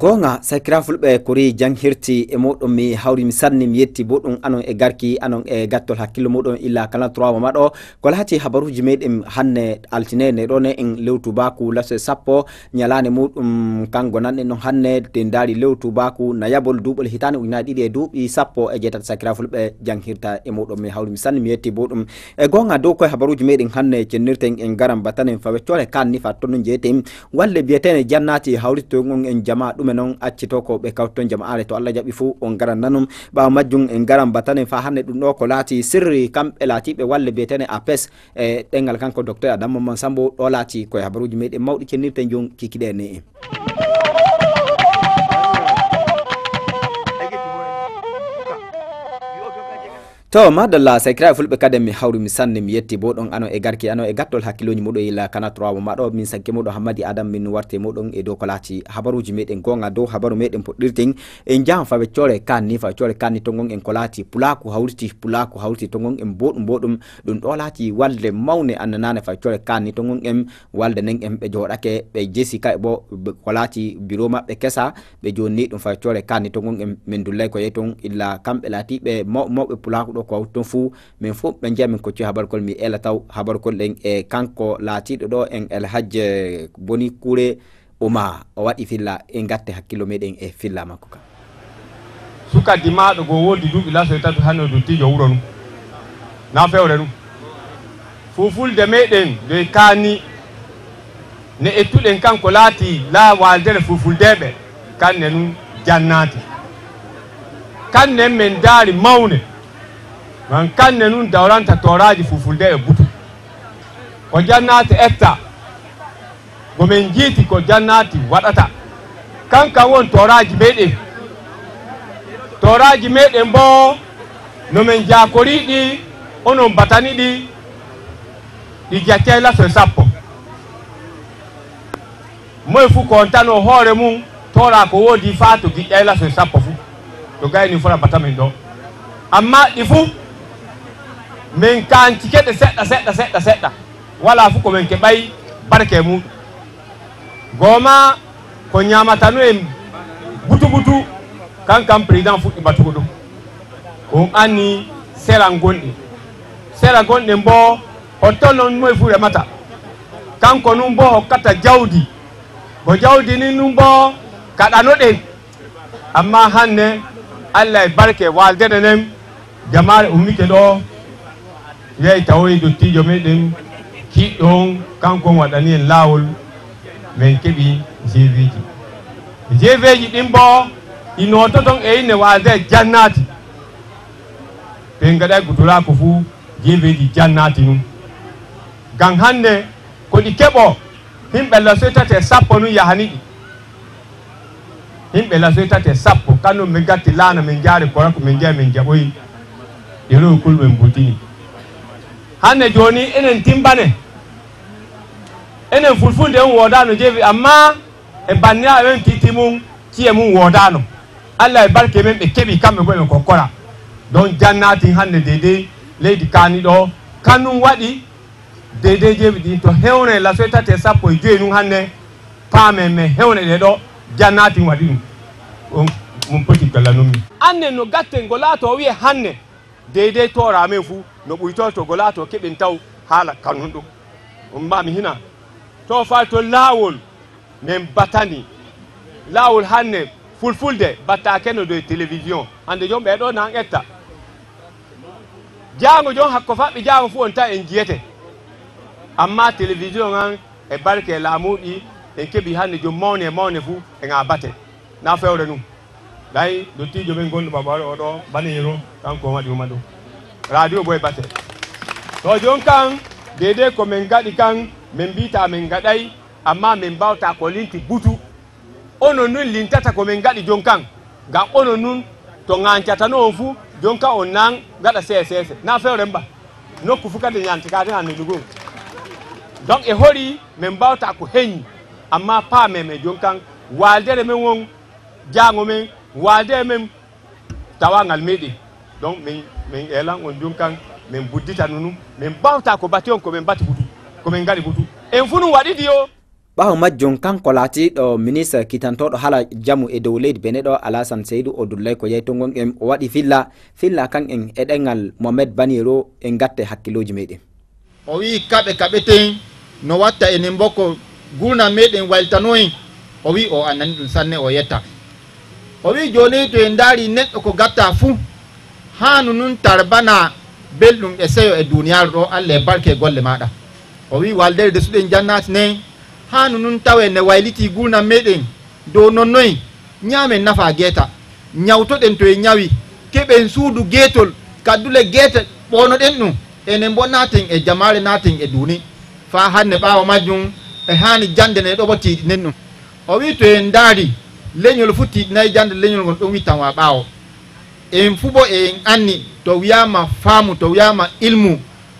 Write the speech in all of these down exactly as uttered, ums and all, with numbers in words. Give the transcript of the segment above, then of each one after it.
Goonga, sakira fulɓe kori janghirti e muɗum, mi hawri mi sanni, mi yetti boɗum anon e garki, anon e gattol hakkillo muɗum illa kala trois mo maɗo. Ko laati habaruji meɗen hannde altine ne ɗo ne en lewtu baku laso e sappo, ñalaande muɗum kanko nan en ɗon hannde, te ndaari lewtu baku nayabol duuɓol hitaande ujunaaji ɗiɗi e duuɓi sappo e jeetati. Sakira fulɓe janghirta e muɗum, mi hawri mi sanni, mi yetti boɗum. E goonga dow koye habaruji meɗen hannde cennirten en garan batanen fa weccoore kan ni fa tonno jeeten. Walle biyeteene jannaati hawritoy on en jama ɗume non accito ko ɓe kawton jama'aare to Allah jaɓi fuu on garan nanum. Ɓaawo majjum en garan batanen fa hannde ɗum ɗo ko laati sirri kamɓe laatiɓe walle biyeteene apes e ɗengal kanko docteur Adam Mamman Sambo ɗo laati koye habaruji meɗen mawɗi cennirten jom kikiɗe ne en. To madalla sakiraaɓe fulɓe kadi mi hawri mi sanni mi yetti bo ɗon ano e garki ano e gattol hakkiloji muɗo ila kana trois mo maɗo min sanke muɗo hammadi adam min warte muɗon e dow ko laati habaruji meɗen gonga dow habaru meɗen puɗɗirten en jahan fa weccoore kanni fa weccoore kanni to gon en ko laati pulaku hawriti pulaku hawriti to gon en boɗum boɗum ɗum ɗo laati walde mawne annanane fa weccoore kanni to gon en walde nden en ɓe joɗake ɓe jesi kay bo ko laati biro maɓɓe kesa ɓe jonni ɗum fa weccoore kanni to gon en min dullay ko yehi ton illa kamɓe laatiɓe mawɓe mawɓe pulaku ɗo ko hawti ton fuu min fof ɓe njiya min kocci habarkol mi ela taw habarkol ɗen e kanko laatiɗo ɗo en el hajj boni kure uma o waɗi filla e gatte hakkillo meɗen e filla makko ka. Suka dimaaɗo go woodi duuɓi laso e tatu hannde o dottiijo wuro ndu na fewre ndu fulfulde meɗen doy kaani ne ettuɗen kanko laati laa waaldere fulfuldeeɓe kanne nun jannaati kanne men daari mawne man kanne nun dawranta tooraaji fulfuldeeɓe butu ko jannaati etta go men jiiti ko jannaati waɗata kankan won tooraaji meɗen tooraaji meɗen bo no men jaakoriɗi onon bataniɗi ɗi jaccay laso e sappo moye fuu ko on tan o hoore mum toora ko woodi faa to giƴƴay laso e sappo fuu to gayni fora bata men ɗo amma ɗi fuu min kancike ɗe seɗɗa seɗɗa seɗɗa seɗɗa wala fuu ko min keɓay barke muɗum goma ko ñamatano en butu butu kan kam président fuɗɗi batugo ɗum on anni sera gonɗe sera gonɗe mbo hotto non moye fuu remata kanko nun bo hokkata jawdi ko jawdi nin nun bo kaɗanoɗen amma hannde allah e barke waaldere nden jamaare ummike ɗo yahi tawoyi dottiijo meɗen kiiɗɗo on kanko on waɗani en laawol min keɓi jeeveeji jeeveeji ɗin bo ɗi noototon e inne waaldere jannaati ɓe ngaɗay guduraako fuu jeeveeji jannaati nun ngam hannde ko ɗi keɓo himɓe lasoy tate sappo nun yahani ɗi himɓe lasoy tate sappo kanun min gatti laana min jaari korako min jeya min jaɓoyi ɗerowi kul min buddini hande joni enen timbane enen fulfulde on wodano jeefi amma e banniraɓe men titi mum ciye mum wodano allah e barke men ɓe keeɓi kamɓe koye ɓe kokkora donc jannatin hande deydey leydi kani ɗo kanum waɗi deydey jeeɓi ɗin to hewre lasoy tate sappo e joyi nun hande paamen men hewre ɗe ɗo jannatin waɗi ɗum ɗum mum poti galla nummi anne no gatten ngo laato wiye hanne deydey toora men fuu no ɓuytorto ngo laato keɓen taw haala kanun ɗum ɗum mbami hina to fal to laawol min batani laawol hanne fulfulde battakeno dow télévision hande jom ɓeɗo nan etta jaango jon hakko faɓɓi jaango fu on tan en jiyete amma télévision an e barke laamuɗi en keɓi hande jom mawne e mawne fu e ga bate na fewre num ɗay dottijo men gonɗo ɓaɓare oɗo baneyero kanko waɗi uma ɗum radio boy bate to jon kan deydey ko min gaɗi kan min mbita min gaɗay amma min mbawta ko linti butu onon nun lintata ko min gaɗi jon kan ngam onon nun to gancatano on fu jon kan on nan gaɗa seeseese na fewre mba nokku fu kadi ñante kadi hande ndugun donc e hori min mbawta ko heñi amma paame men jon kan waaldere men won jaango men waaldere men tawaangal meeɗen. Donc, min, min eelan on jooni kan, min buddita nunun, min bawta ko bati on, ko min bati butu, ko min ngaɗi butu. En fu nun waɗidi yo. Ɓaawo majjum, kanko laatiiɗo ministre kitantooɗo haala jamu e dow leydi Bene ɗo, Alasan Seydu, o dullay ko yeytoo ngon en, o waɗi filla, filla kan en e ɗenŋal Mohamed Baniyero, en gatte hakkillooji meeɗen. O wi'i kaɓe kaɓeten no watta enen bo ko gurnam meeɗen waylitano en. O wi'i o annani ɗum sanne, o yetta. O wi'i jooni to en ndaari neɗɗo ko gatta fuu, haanu nun tarbana belɗum e seyo e duuniyaaru ɗo, Alla e barke golle maaɗa. O wi'i waldere desuɗen jannaati nen, haanu nun tawe ne waylitii gurnam meeɗen dow non noy, ñaamen nafa geeta, ñawtoɗen to en ñawi, keɓen suudu geetol, kaddule geete ɓoonoɗen ɗum, enen bo naaten e jamaare, naaten e duuni. Faa hande ɓaawo majjum, e haani jande ne ɗo bo tiiɗinen ɗum. O wi'i to en ndaari, leñol fu tiiɗinay jande, leñol ngol ɗon wittan wa ɓaawo. En fu bo en anni, to wi'aama faamu, to wi'aama ilmu,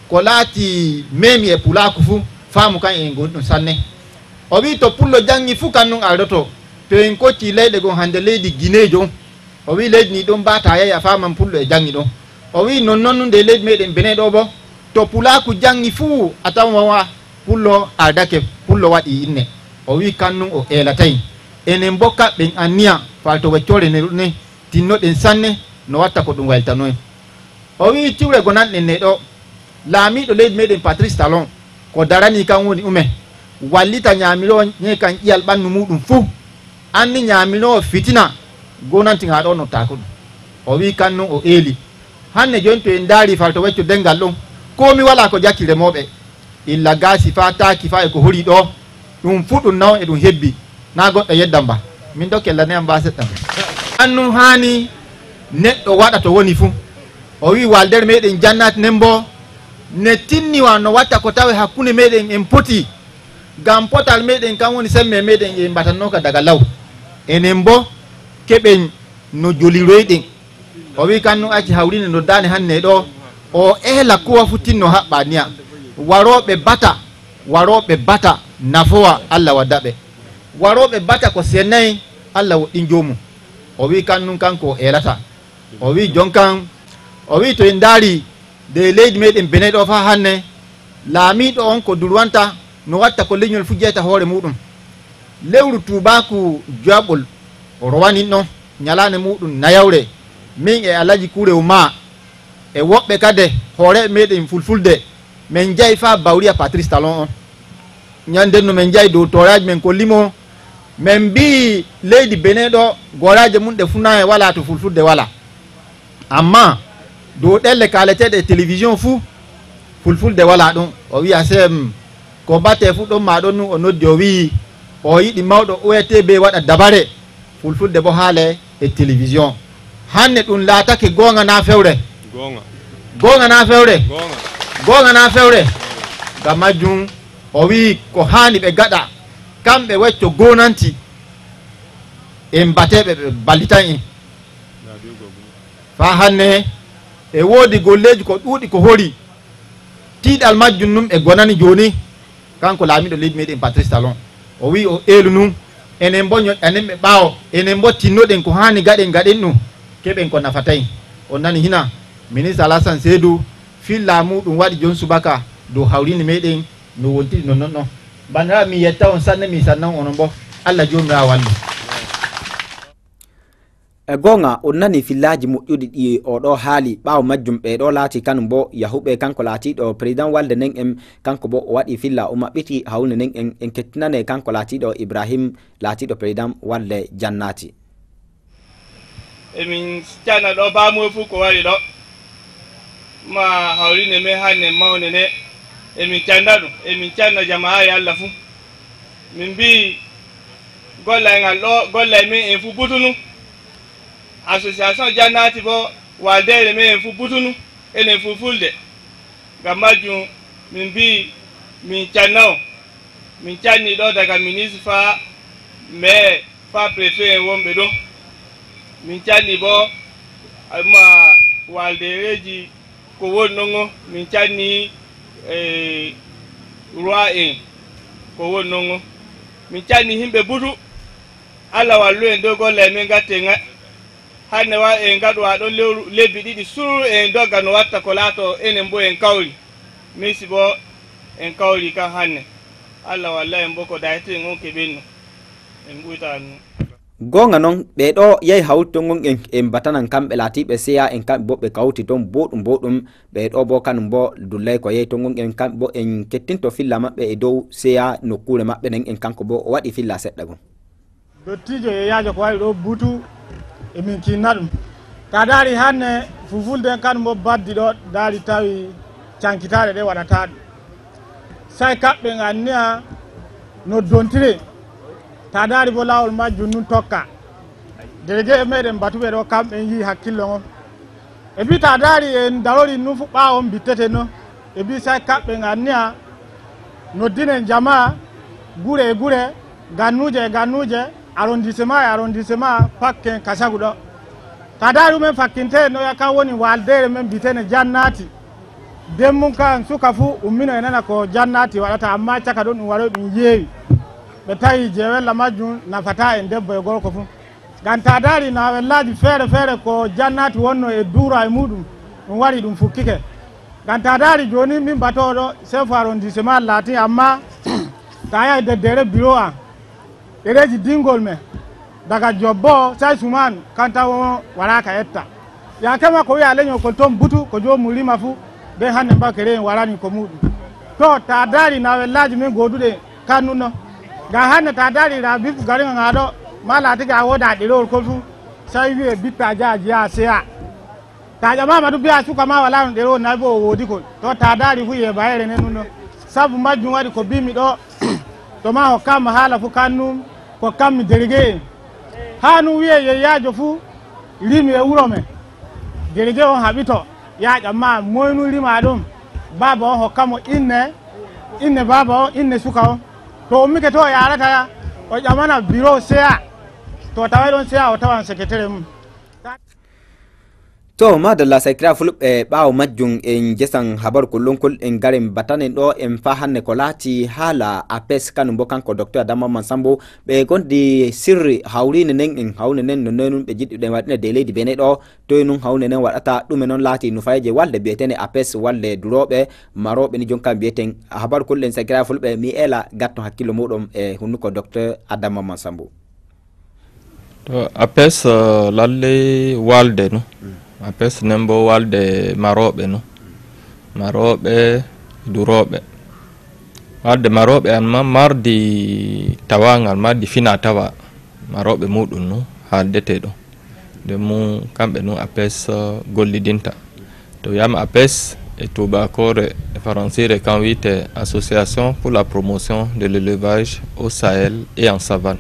ko laati meemi e pulaaku fu, faamu kan en goni ɗum sanne. O wi'i to pullo janŋi fu, kan nun ardoto. To en koccii leyɗe gom hande leydi Gineejo, o wi'i leydi ni ɗon baataa yahi a faaman pullo e janŋi ɗon. O wi'i non non nun de leydi meeɗen Bene ɗo bo, to pulaaku janŋi fu a tawan wa pullo ardake, pullo waɗi inne. O wi'i kan nun o eelatay. Enen bo kaɓɓen anniya faa to weccoore ne, ne tinnoɗen sanne no watta ko ɗum waylitano en. O wi'i tiwre gonanɗen ne ɗo, laamiiɗo leydi meeɗen Patrice Talon, ko daranii kan woni ume, wallita ñaamiroo ñe kan ƴiyal ɓannu muuɗum fu. Anni ñaamiroowo fitina gonanti ŋaa ɗo nottaako ɗum. O wi'i kan nun o eeli. Hanne jooni to en ndaari fal to wecco dengal ɗon, koomi walaa ko ƴakki remooɓe. Illa gaasi faa taaki faa e ko horii ɗo, ɗum fu ɗum naw e ɗum hebbi. Naa goɗɗo yeddan ba. Min dokke lane am ba seɗɗa. An nun haani neɗɗo waɗa to woni fu. O wi'i waldere meeɗen jannaati nen bo, ne tinni wa no watta ko tawe hakkunde meeɗen en poti. Gam potal meeɗen kan woni semme meeɗen en mbatannooka daga law. Enen bo, keɓen no joliroyɗen. O wi'i kan nun acci hawrine noddaani hanne ɗo. O eela kuwa fu tinno haɓɓa niya. Warooɓe bata, warooɓe bata nafowa Alla wadda ɓe. Warooɓe bata ko sennay Alla woɗɗin joomum. O wi'i kan nun kanko o eelata. O wi'i jon kan, o wi'i to en ndaari de leydi meeɗen Bene ɗo faa hanne, laamiiɗo on ko durwanta no watta ko leñol fu jeyta hoore muuɗum. Lewru tuubaaku jaɓol rowanin ɗon ñalaande muuɗum nayawre, min e Alaji Kurew maa, e woɓɓe kade hooreeɓe meeɗen fulfulde, men jahi faa bawriya Patrice Talon on. Ñanden no men jahi dow tooraaji men kolli mo, men mbi'i leydi Bene ɗo, goraaje mum ɗe fu naa e walaa to fulfulde walaa. Amma dow ɗelle kaaleteeɗe e telewisiyon fu, fulfulde walaa ɗum. O wi'a sem ko batee fu ɗon maa ɗon nun o noddi o wi'i, o yiɗi mawɗo O R T B waɗa dabare, fulfulde bo haale e telewisiyon. Hanne ɗum laatake goonga naa fewre? Goonga. Goonga naa fewre? Goonga. Goonga naa fewre? Gam majjum, o wi'i ko haani ɓe gaɗa, kamɓe wecco goonanti, en bateeɓe ɓe ballitan en. Faa hanne, e woodi golleeji ko ɗuuɗi ko hori. Tiiɗal majjum nun ɓe gonani jooni, kanko laamiiɗo leydi meeɗen Patrice Talon. O wi'i o eelu nun, enen bo ñoƴƴanen ɓe ɓaawo, enen bo tinnoɗen ko haani gaɗen, gaɗen ɗum, keɓen ko nafata en. On nani hina, ministre Alasan Seedu, filla muuɗum waɗi jooni subaka dow hawriine meeɗen no wontiri non non ɗon. Banndiraaɓe, mi yetta on sanne, mi sannan onon bo. Alla Joomiraawo wallu. E goonga, on nanii fillaaji moƴƴuɗi ɗi oo ɗoo haali. Ɓaawo majjum, ɓee ɗoo laatii kanum bo yahuɓe. Kanko laatiiɗo président walde nen en, kanko bo o waɗii filla, o maɓɓitii hawriine nen en. En kettinane kanko laatiiɗo Ibrahim, laatiiɗo président walde Jannaati. Emin canna ɗoo baamuwe fuu ko wari ɗoo. Ma hawriine men hannde mawnde nde, emin canna ɗum, emin canna jamaare Alla fuu. Min mbii gollal ngal ɗoo, gollal men en fuu butunu. Association Jannaati bo, waldeere men en fuu butunu, enen fuu fulde. Ngam majjum, min mbii min canna on. Min canni ɗoo daga ministre faa maire faa préfet en wonɓe ɗon. Min canni bo alma waldeereeji ko woni non on. Min canni, eh, roi en ko woni non on. Min canni himɓe butu. Alla wallu en dow golle men gatte nga. Hannde wa en ngaɗu wa ɗon lewru, lebbi ɗiɗi sur en dogga no watta ko laato enen mbo en kawri. Min si bo en kawri kan hannde. Allah walla en mbo ko dayten on keɓenno. En ɓuyta ɗum. Goonga noon, ɓee ɗoo yahi hawti toon ngon en, en mbatanan kamɓe laatiiɓe C A en kamɓe mbo ɓe kawti toon mboɗum mboɗum. Ɓee ɗoo mbo kanum mbo dullay ko yahi toon ngon en kamɓe mbo en kettinto filla maɓɓe e dow C A nokkuure maɓɓe nden en kanko mbo o waɗi filla seɗɗa ngon. Dottiijo e yaajo ko wayi ɗo butu e min kinna ɗum. Ka daari hannde fufulde en kanum mbo baddi ɗo daari tawi cankitaare ɗe waɗata ɗum. Say kaɓɓe nganniya noddontire. Ta daari bo laawol majjum nun tokka. Derege e meɗen batuɓe ɗo kamɓe yii hakkillo ngon. E mbi ta daari en darori nun fu ɓaawo on bittete no. E mbi say kaɓɓe nganniya noddinen jamaa gure e gure, gannuuje e gannuuje, arrondissement e arrondissement, pakken kasagu ɗo. Ta daari ɗumen fakkinte no ya kan woni waaldeere men bitene jannaati. Den mum kan suka fu ummino e nana ko jannaati waɗata, amma caka ɗon ɗum waɗoy ɗum yeewi. Ɓe tawi jeewella majjum nafata en debbo e gorko fu. Ngam ta daari nawellaaji feere feere ko jannaati wonno e duura e muɗum, ɗum wari ɗum fukkike. Ngam ta daari jooni min batooɗo chef arrondissement laati, amma ta yahi deddere biro am. Ɗereeji dingol men daga jobbo sai suman kanta wo waraka etta. Ya kema ko wi'a leñol kol ton butu ko joomum rima fu, be hannde mba kere en warani ko muɗum. To ta daari nawellaaji men gooduɗe kannuno. Ngam hannde ta daari ra bifu gariŋa ŋa ɗo, ma laatike a wooda ɗerewol kol fu, sai wi'e bitta jaaji yaa seya. Ta ƴamaama du bi'a suka ma walaa no ɗerewol nayi bo o woodi kol. To ta daari fu yeebayere nen nun ɗo. Sabu majjum waɗi ko biimi ɗo, to ma hokkaama haala fu kannum, kokkammi derge en. Haa nun wi'e yeyyaajo fu rimi e wuro men. Derge on haɓito, yaa ƴamma moy nun rima ɗum. Baaba on hokka mo inne, inne baaba on, inne suka on. To ummike to o yaarata ya, o ƴamana biro seya. To taway ɗon seya o tawan seketere mum. To, madalla, sakira fulɓe, ɓaawo majjum en jesan habaru kullum kul en garen batanen ɗo en fa hannde ko laati haala apes kanum bo kanko docteur Adama Mamman Sambo ɓe gondi sirri hawrine nden en hawne nden no noynum ɓe jiɗɗuɗen waɗine de leydi Benin ɗo toye nun hawne nden waɗata ɗume noon laati nufayje walde mbiyetene apes walde durooɓe marooɓe ni jonka mbiyeten habaru kullum en sakira fulɓe mi eela gatto hakkillo muɗum e hunnuko docteur Adama Mamman Sambo. To apes lallay walde no apes nen bo walde marooɓe no marooɓe durooɓe walde marooɓe an ma mardi tawangal mardi fina tawa marooɓe muɗum no haaldete ɗo nden mum kamɓe nun apes gollidinta To wi'aama apes e tuubaakoore e faransiire kan wi'etee Association pour la promotion de l'élevage au Sahel et en savane.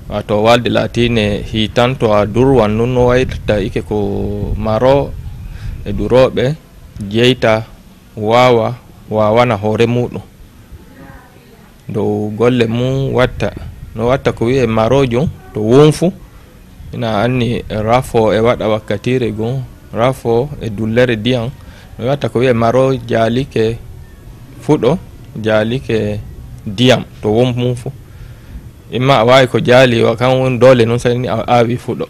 Waato walde laatiinde hiitanto a durwan nun no waylata ike ko maroo e durooɓe jeyta waawa waawana hoore muuɗum. Dow golle mum watta no watta ko wi'ee maroojo to wonfu ina anni rafo e waɗa wakkatiire goo rafo e dullere diyam no watta ko wi'ee maro jaalike fuɗo jaalike diyam to won mum fu imma a waawi ko jaali wa kan woni doole noon sani a aawi fuɗo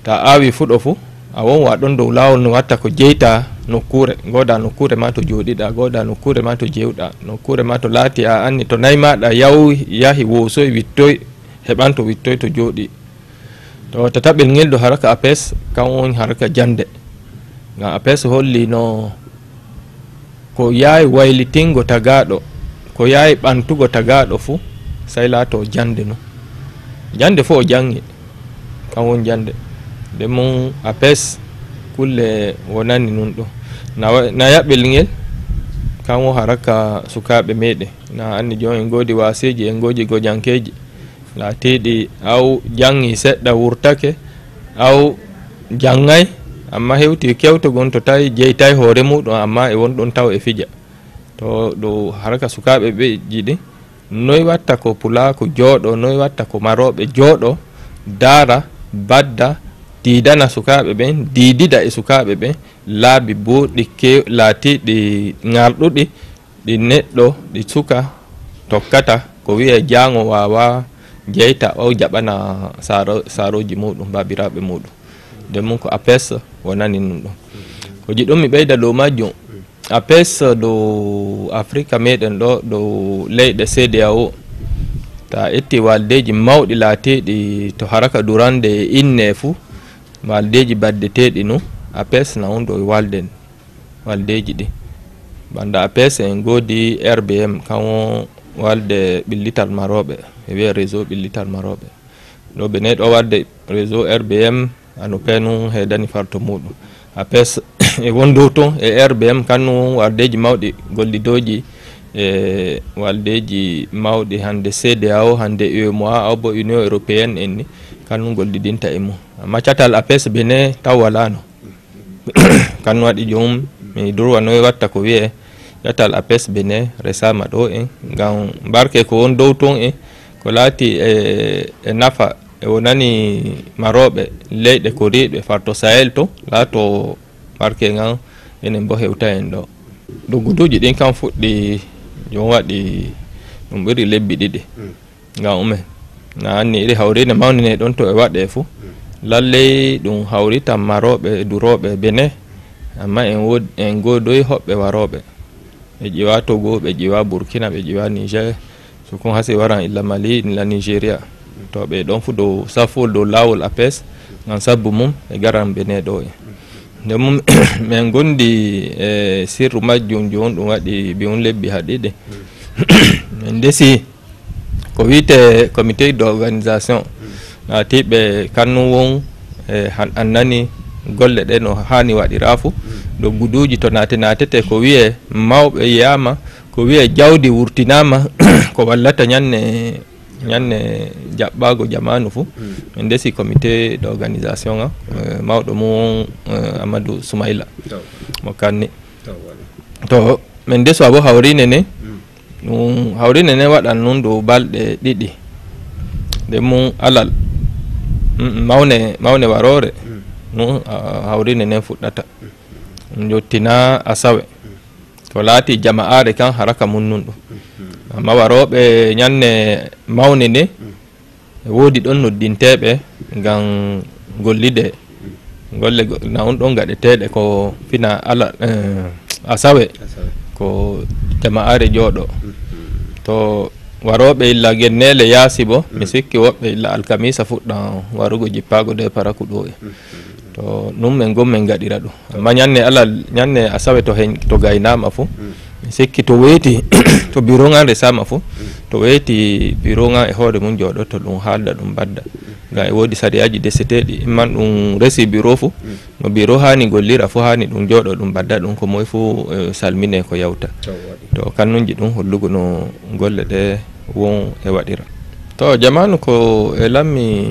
ta aawi fuɗo fu a won wa ɗon dow laawol no watta ko jeyta nokkuure gooda nokkuure ma to jooɗiɗa gooda nokkuure ma to jewɗa nokkuure ma to laati a anni to nayi maɗa yaw yahi woosoy wittoy heɓan to wittoy to jooɗi to tataɓel ngel ɗo haraka apes kan woni haraka jande ngam apes holli no ko yawi waylitingo tagaɗo ko yawi ɓantugo tagaɗo fu sai lato jande no jande fu o jangi kan woni jande nde mum apes kulle wonani nun ɗo na yaɓɓel ngel kan wo haraka sukaɓe meɗen na anni jon en godi waseji en godi gojankeji laatiiɗi aw jaŋŋi seɗɗa wurtake aw jaŋŋay amma hewti kewto gon to tawi jeytay hoore muɗum amma e won ɗon taw e fija to ɗo haraka sukaaɓe ɓe jiɗi noy watta ko pulaaku jooɗo noy watta ko marooɓe jooɗo daara badda diidana sukaaɓe ɓen diidida e sukaaɓe ɓen laabi booɗɗi kew laatiiɗi ŋarɗuɗi ɗi neɗɗo ɗi suka tokkata ko wi'e jaango waawaa jeyta o jaɓana saaro-, saarooji muɗum, baabiraaɓe muɗum. Nden mum ko apes wonani ɗum ɗon. Ko jiɗummi ɓeyda dow majjum, apes dow Afrika meɗen ɗo, dow leyɗe C D A O, ta etti waldeeji mawɗi laatiiɗi to haraka durande e inne fuu, waldeeji baddeteeɗi nu, apes na on dow walden, waldeeji ɗi. Banda apes en ngoodi R B M, kan won walde ɓillital marooɓe, e wiye réseau ɓillital marooɓe. Ɗo Benin ɗo walde réseau R B M, ano penu heedani farto muɗum. Apes e won dow ton e R B M, kan nun waldeeji mawɗi gollidooji e waldeeji mawɗi hande C D A O, hande U E M O A, aw bo Union Européenne en ni, kan nun gollidinta e mum. Amma catal apes Benin taw walaano. Kan waɗi joom mi durwa noy watta ko wi'e catal apes Benin resaama ɗo en. Ngam barke ko won dow ton en, ko laati e, e nafa, e wonani marooɓe leyɗe koriiɗe farto Sahel to, laato barke ngan enen bo hewta en ɗo. Ɗo guduuji ɗin kan fuɗɗi joom waɗi ɗum ɓuri lebbi ɗiɗi. Ngam ume? Na anni iri hawriine mawnine ɗon to e waɗe fu. Lalley ɗum hawritan marooɓe e durooɓe Benin, amma en wood-, en goodoyi hoɓɓe warooɓe. Ɓe ƴiwa Togo, ɓe ƴiwa Burkina, ɓe ƴiwa Niger. So kon hasi waran illa Mali, illa Nigeria. To ɓe ɗon fu dow safol, dow laawol apes, ngam sabbu mum ɓe garan Benin ɗo e. Nde mum men gondi e sirru majjum, jooni ɗum waɗi bi'um lebbi haa ɗiɗi. Men ndesi ko wi'ete comité d'organisation, naati ɓe kannu won e han-, annani golle ɗe no haani waɗira fu. Ɗo guduuji to naate naatete ko wi'e mawɓe yi'aama, ko wi'e jawdi wurtinaama, ko wallata ñanne, ñanne jaɓɓaago jamaanu fu. Men ndesi comité d'organisation, a, e, mawɗo mum won, e, Amadou Soumaïla. Mo kanni. To, men ndeso abo hawriine ne. Ɗum hawriine ne waɗan nun dow balɗe ɗiɗi. Nden mum alal, mm, mawne, mawne waroore. Ɗum, a, hawriine ne fuɗɗata. Ɗum jottina asawe. To laati jama'aare kan haraka mum nun ɗum. Amma warooɓe ñanne mawne ne, e woodi ɗon noddinteeɓe ngam gollide golle go-, na on ɗon gaɗeteeɗe ko fina ala, eh, asawe. Asawe. Ko jama'aare jooɗo. To warooɓe illa genneele yaasi bo, mi sikki woɓɓe illa alkamiisa fuɗɗan warugo jippaago de paraku ɗo e. To nun men gom men gaɗira ɗum. Amma ñanne alal, ñanne asawe to hen, to gaynaama fu, mi sikki to weeti, to biro ngan resaama fu, to weeti biro ngan e hoore mum jooɗoto ɗum haalda ɗum badda. Ngam e woodi sariyaaji deseteeɗi, imman ɗum resi biro fu, no biro haani gollira fu haani ɗum jooɗo ɗum badda ɗum ko moy fu, eh, salmine ko yawta. To kannunji ɗum hollugo no golle ɗe won e waɗira. To jamaanu ko e lammi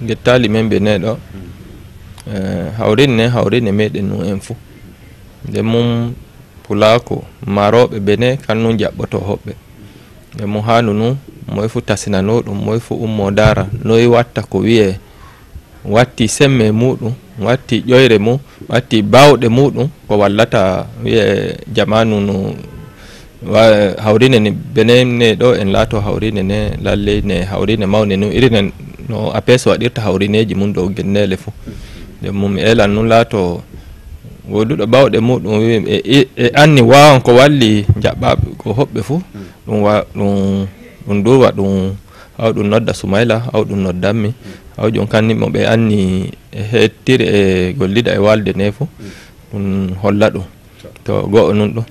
gettaali men ɓe neɗo, eh, hawrine, hawrine meɗen nun en fu. Nde mum pulaako, marooɓe Benin, kan nun jaɓɓoto hoɓɓe. Nden mo haanu nun, moy fu tasinanoo ɗum, moy fu ummoo ndaara, noy watta ko wi'ee, watti semme muuɗum, watti ƴoyre mum, watti baawɗe muuɗum, ko wallata wi'ee jamaanu no wa-, hawrine ne Benin ne ɗo en laato hawrine ne, lalley ne hawrine mawne nun, iri ne no apes waɗirta hawrineeji mum dow genneele fu. Nden mum mi eelan nun laato wooduɗo baawɗe muuɗum, wi-, e, e, e anni waawan ko walli jaɓɓaaɓe ko hoɓɓe fu, ɗum wa-, ɗum, ɗum durwa, ɗum haw ɗum nodda Sumayla, haw ɗum noddanmi, haw jon kanni mo ɓe anni e hettiri e gollida e walde ne fu, ɗum holla ɗum. To go'o nun ɗum.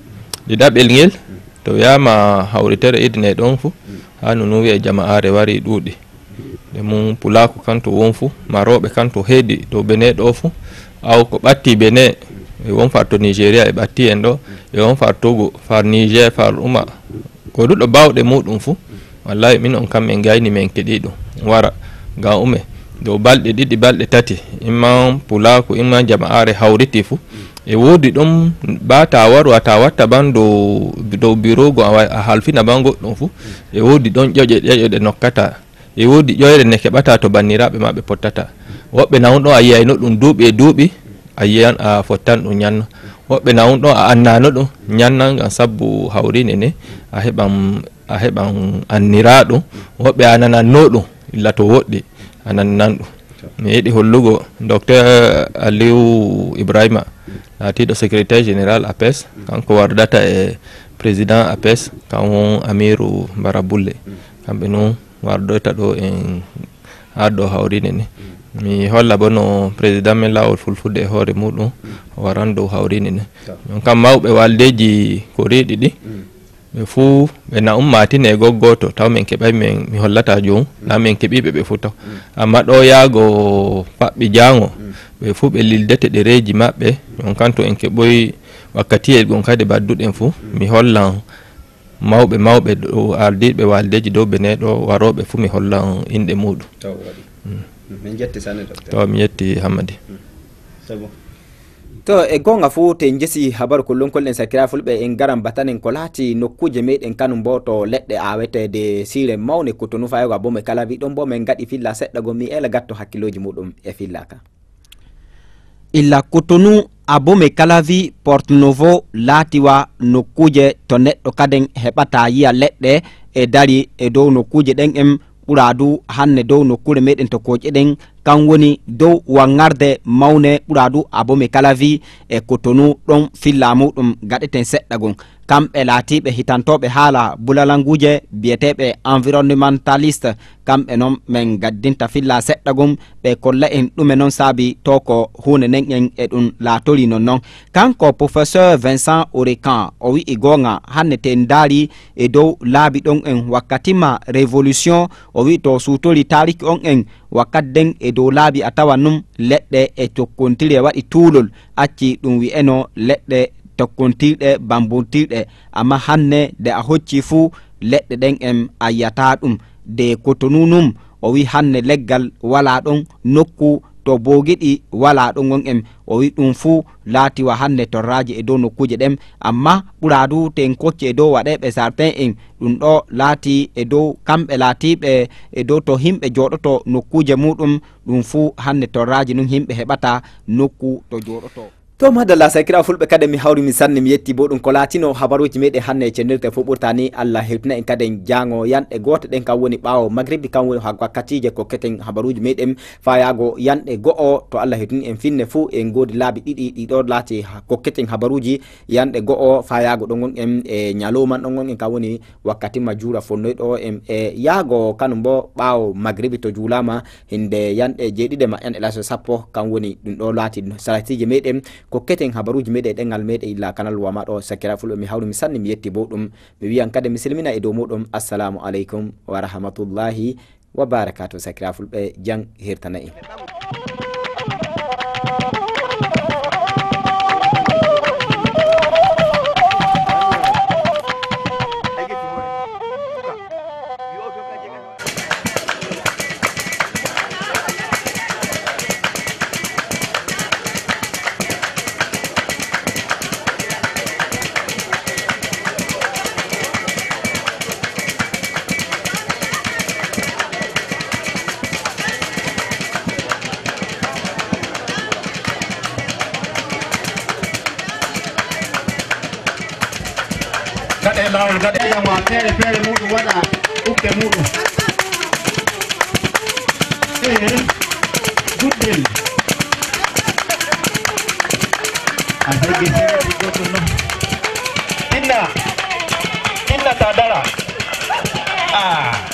Ɗiɗaɓel ngel, to wi'aama hawritere idine ɗon fu, haa no nun wi'e jama'aare wari ɗuuɗi. Nde mum pulaaku kan to won fu, marooɓe kan to heedi dow Benin ɗo fu, aw ko ɓatti Benin, e won far to Nigeria e ɓatti en ɗo, e won far Togo, far Niger, far Uma. Gooduɗo baawɗe muuɗum fu, wallahi min on kam min gayni min keɗi ɗum. Wara, ngam ume, dow balɗe ɗiɗi, balɗe tati, imma pulaaku, imma jama'aare hawriti fu, e woodi ɗum ba ta waru, a ta watta ban dow, dow birogo a wa-, a halfina ban goɗɗum fu, e woodi ɗon ƴoƴe, ƴoƴe ɗe nokkata. E woodi ƴoyre nde keɓata to banniraaɓe ma ɓe pottata. Woɓɓe nawun ɗon a yi'ayno ɗum duuɓi e duuɓi, a yi'an a fottan ɗum ñanna. Woɓɓe nawun ɗon a annano ɗum ñanna ngam sabbu hawrine ne, a heɓan a heɓan anniraaɗum, woɓɓe a nanannoo ɗum, illa to woɗɗi, a nananan ɗum. Mi yiɗi hollugo Docteur Aliou Ibrahima, laatiiɗo secrétaire général apes, kanko wardata e président apes, kan won Amirou Bara Bulle. Kamɓe nun wardoyta ɗo en haa ɗo hawrini ni. Mi holla bo no président men laawol fulfulde e hoore muɗum, o waran dow hawrini ni. Ɗon kam mawɓe waldeeji koriiɗi ɗi, ɓe fuu ɓe na ummaatine e goggooto, taw min keɓay min, mi hollata joom, na min keɓiiɓe ɓe fuu taw. Amma ɗo yaago paɓɓi jaango, ɓe fuu ɓe lildete ɗereeji maɓɓe, ɗon kam to en keɓoy wakkatiyel gon kadi badduɗen fuu, mi hollan mawɓe mawɓe dow ardiiɓe waldeeji dow Benin ɗo warooɓe fuu mi hollan inɗe muɗum. Taw waɗi. Min jetti sanne, docteur. Taw mi yetti Hammadi. C'est bon. To e goonga fuu, te en jesi habaru kollonkol en sakira fulɓe, en garan batanen ko laati nokkuuje meɗen kanum bo to leɗɗe aaweteede siire mawne Kotonu fayogo Abome Kalavi ɗon bo min gaɗi filla seɗɗa go mi eela gatto hakkilooji muɗum e filla ka. Illa Kotonu, Abome Kalavi, Porto Novo laati wa nokkuuje to neɗɗo kaden heɓata yiya leɗɗe e dari e dow nokkuuje ɗen en ɓura du hanne dow nokkuure meɗen to kooƴe ɗen, kan woni dow wanŋarde mawne ɓura du Abome Kalavi e Kotonu ɗon filla muɗum gaɗeten seɗɗa gon. Kamɓe laatiiɓe hitantooɓe haala bulalanguuje biyeteeɓe environnementaliste, kamɓe non min gaddinta filla seɗɗa gum, ɓe kolla en ɗume non saabi to ko huunde nden en e ɗum laatorii non non. Kanko Professeur Vincent Orekan, o wi'i goonga, hanne te en ndaari e dow laabi ɗon en wakkati ma révolution, o wi'i to suutorii taariki on en wakkati den e dow laabi a tawa nun leɗɗe e tokkontiri e waɗi tuulol, acci ɗum wi'eno leɗɗe tokkontirɗe, bambontirɗe, amma hanne nde a hocci fuu leɗɗe ɗen en a yi'ataa ɗum. De Kotonu nun, o wi'i hanne leggal walaa ɗon, nokku to boogiɗi walaa ɗon on en, o wi'i ɗum fuu laati wa hanne torraaji e dow nokkuuje ɗen, amma ɓuraa du te en kocci e dow waɗeeɓe sarten en, ɗum ɗo laati e dow kamɓe laatiiɓe e dow to himɓe jooɗoto nokkuuje muuɗum, ɗum fuu hanne torraaji nun himɓe heɓata nokku to jooɗoto. To madalla, sakira fulɓe kadi mi hawri mi sanni mi yetti bo ɗum ko laatino habaruuji meɗen hanne e cennirte fof ɓurta ni. Allah hewtina en kadi en jaango yanɗe goote ɗen kam woni ɓaawo magribi kam woni ha wakkatiije kokketen habaruuji meɗen fayaago yanɗe go'o. To Allah hewtini en finne fuu en goodi laabi ɗiɗi ɗi ɗo laati ha kokketen habaruuji yanɗe go'o fayaago ɗon on en e ñalooman ɗon on en kam woni wakkati ma juura fonnoyɗo en e yaago kanum bo ɓaawo magribi to juulaama hinde yanɗe jeeɗiɗe ma en e laso sappo kam woni ɗum ɗo laati salatiije meɗen kokketen habaruuji meɗen e ɗengal meɗen illa kanal wama ɗo sakira fulɓe mi hawri mi sanni mi yetti bo ɗum mi wiyan kadi mi silmina e dow muɗum assalamu aleykum wa rahmatullahi wa barakatu sakira fulɓe jang hirtana en. Gaɗe laawol, gaɗe jam, wa feere feere muɗum waɗa ukke muɗum. Ee, guddel. A degge seeɗa ɗi goɗɗum non. Inna, inna ta dara. Ah.